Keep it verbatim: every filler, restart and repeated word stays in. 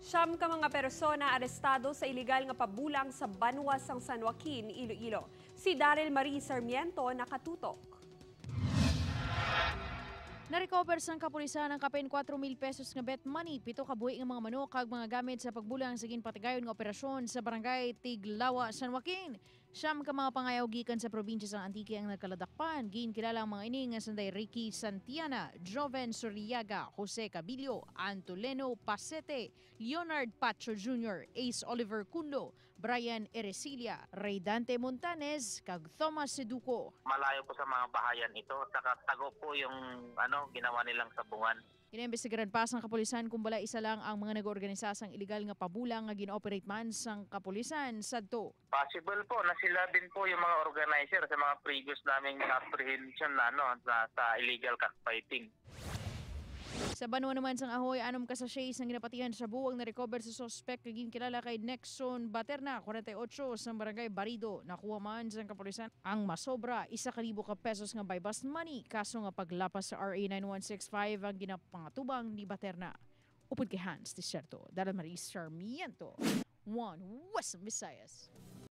Siyam ka mga persona arestado sa iligal nga pabulang sa banwa sang San Joaquin, Iloilo. Si Daryl Marie Sarmiento nakatutok. Narecover sang kapulisan ang kapin kuwatro mil pesos nga bet money, pito ka buhi nga mga manok, kag mga gamit sa pagbulang sa ginpatigayon nga operasyon sa barangay Tiglawa, San Joaquin. Siyam ka mga pangayaw gikan sa probinsya sang Antique ang nagkaladakpan. Ginkilala ang mga ini nga sanday Ricky Santiana, Joven Soriaga, Jose Cabillo, Antoleno Pasete, Leonard Pacho Junior, Ace Oliver Cunlo, Brian Eresilia, Ray Dante Montanes, kag Thomas Seduco. Malayo po sa mga bahayan ito. Nakatago po yung, ano, ginawa nilang sabungan. Ginaimbestigaran pa sang kapulisan kung bala isa lang ang mga nag-organisa sang iligal nga pabulang nga gin-operate man sang kapulisan sadto. Possible po na sila din po yung mga organizer sa mga previous naming apprehension na, ano, sa, sa illegal cockfighting. Sa banwa naman sang Ajuy, anom ka sachet sang ginapatihan sa shabu ang na-recover sa suspek nga ginkilala kay Nexon Baterna, forty-eight, sang barangay Barido. Nakuha man sang kapulisan ang masobra isa ka libo ka pesos nga buy-bust money, kaso nga paglapas sa R A nine one six five ang ginapangatubang ni Baterna. Upod kay Hans Desierto, Daryl Marie Sarmiento, One West Visayas.